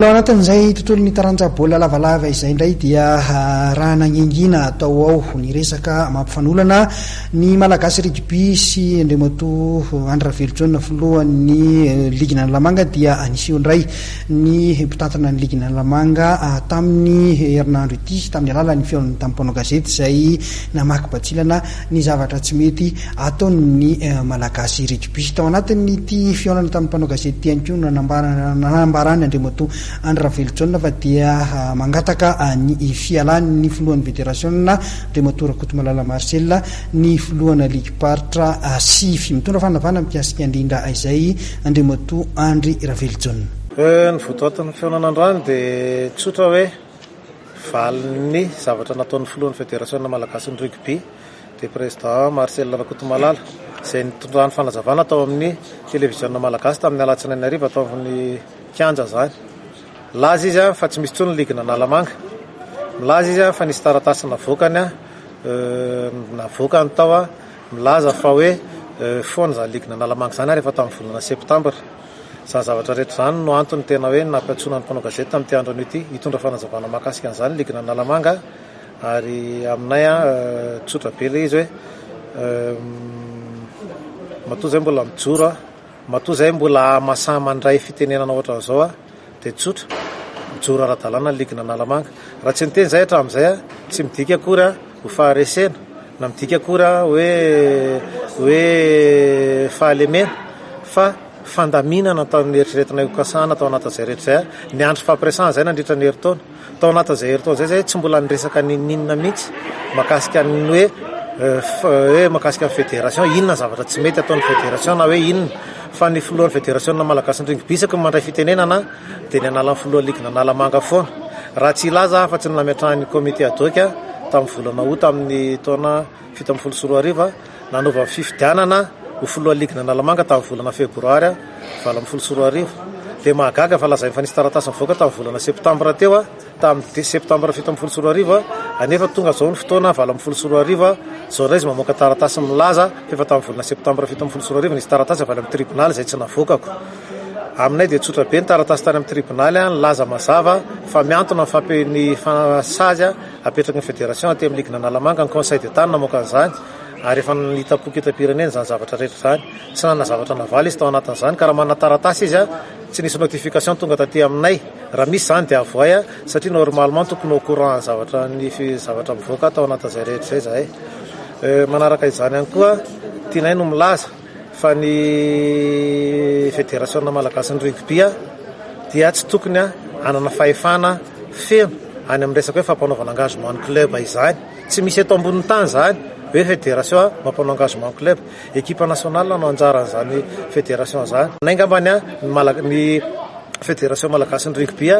Ao anatin'izay tontolon'ny taranja baolina lavalava izay indray dia raha nangingina atao ao ny resaka mampifanolana ny Malagasy Rugby sy Andriamatoa Andry Ravelojaona filohan'ny ligin'Analamanga dia niseho indray ny mpitantana ny ligin'Analamanga tamin'ny herinandro ity tamin'ny alalan'ny fihaonany tamin'ny mpanao gazety izay namaky batsilana ny zavatra tsy mety ataon'ny Malagasy Rugby. Tao anatin'ity fihaonana tamin'ny mpanao gazety ity ihany koa no nanambarany Andriamatoa Andry Ravelojaona fa dia mangataka ny fialan'ny filohan'ny federasiona Andriamatoa Rakotomalala Marcel ny filohana ligim-paritra sivy. Mitondra fanazavana mikasika indrindra izay Andriamatoa Andry Ravelojaona. Ny votoatin'ny fihaonana androany dia tsotra hoe valin'ny zavatra nataon'ny filohan'ny federasiona malagasin'ny rugby dia Président Marcel Rakotomalala, izay nitondrany fanazavana tao amin'ny televiziona malagasy tamin'ny alatsinainy hariva tao amin'ny kianja izany. Nilaza izy fa tsy misy intsony ny ligin'Analamanga. Milaza izy fa nisy taratasy navoakany navoakany tao milaza fa hoe foana izany ligin'Analamanga izany ary efa tamin'ny volana septambra. Izany zavatra rehetra izany no antony tena hoe nampiantsoana ny mpanao gazety tamin'ity andro anio ity hitondra fanazavana mahakasika an'izany ligin'Analamanga. Ary aminay an, tsotra be ilay izy hoe matoa izay mbola mijoro an, matoa izay mbola mahasahy mandray fitenenana ohatran'izao an, dia tsotra, mijoro ara-dalàna ny ligin'Analamanga. Raha tsy niteny izahay hatramin'izay an, tsy midika akory an ho faharesena, na midika akory an hoe hoe fahalemena fa fandaminana tao neritreretinay ho kasahana tao anatin'izay rehetra izay an, niandry fampiresahana izay nandritra ny herintaona. Tao anatin'izay herintaona izay izahay tsy mbola niresaka n'inon'inona mihitsy mahakasika ny hoe hoe mahakasika ny fédération, inona ny zavatra tsy mety ataon'ny fédération na hoe inona. Fa ny filohan'ny fédération malagasin'ny rugby isaky ny mandray fitenenana dia ny analan'ny filohan'ny ligin'Analamanga foana. Raha tsy hilaza afa-tsy ny nametrahan'ny comité ad hoc tamin'ny volana août amin'ny taona 2017, Nanaovany fifidianana ho filohan'ny ligin'Analamanga tamin'ny volana febroary 2018. Dia mahagaga fa lazainy fa nisy taratasy nivoaka tamin'ny volana septambra teo, tamin'ny septambra 2017, anefa tonga izao ny fotoana 2018, izao indray izy mamoaka taratasy milaza fa efa tamin'ny volana septambra 2017 nisy taratasy avy any amin'ny tribonaly izay tsy navoakako. Aminay dia tsotra be ny taratasy tany amin'ny tribonaly nilaza mazava fa mihantona ny sazy Apetraky ny Federation aty amin'ny ligin'Analamanga ny Conseil d'Etat no namoaka an'izany ary efa nitam-poko hitam-pirenena izany zavatra rehetra izany. Tsy nanana zavatra navaly izy tao anatin'izany ka raha manana taratasy izy tsy nisy notification tonga taty aminay. Raha misy izany dia avohay satria normalement tokony au courant ny zavatra ny zavatra mivoaka tao anatin'izay rehetra izay izahay. Manaraka izany ihany koa tianay no milaza fa ny Federasiona malagasin'ny rugby dia tsy tokony hanana fahefana feno any amin'ny resaka hoe fampanaovana engagement ny club izany. Tsy misy eto ambonin'ny tany izany hoe fédération mampanao engagement ny club. Équipe nationale no anjaran'izany fédération izany. Aminay angambany ny Mala- ny fédération malagasin'ny rugby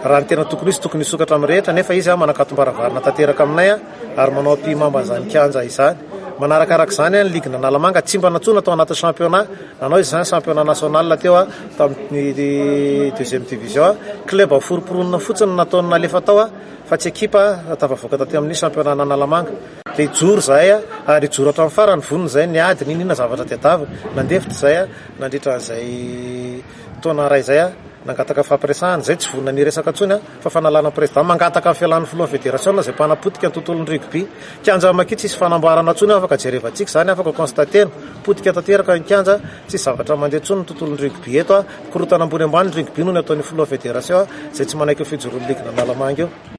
raha ny tena tokony ho izy tokony hisokatra amin'ny rehetra nefa izy manakatom-baravarana tanteraka aminay ary manao ampihimamba an'izany kianja izany. Manarakaraka izany ny ligin'Analamanga tsy mba nantsoina tao anatin'ny championnat. Nanao izy izany championnat national teo tamin'ny deuxième division. Club foromporonina fotsiny no nataony nalefa tao fa tsy ekipa tafavoaka taty amin'ny championnat an'Analamanga. Dia hijoro izahay ary hijoro hatramin'ny farany, vonona izahay niady n'inon'inona zavatra tadiavina. Nandefitra izahay nandritra an'izay taona iray izay, nangataka fampiresahana. Izay tsy vonona ny hiresaka intsony. Fa fanalana président mangataka ny fialan'ny filohan'ny federasiona izay mpanapotika ny tontolon'ny rugby. Kianja Maki tsisy fanamboarana intsony afaka jerevantsika izany afaka constater-na. Potika tanteraka ny kianja, tsisy zavatra mandeha intsony ny tontolon'ny rugby eto. Korontana ambony ambany ny rugby noho ny ataon'ny filohan'ny federation izay tsy manaiky ny fijoroan'ny ligin'Analamanga io.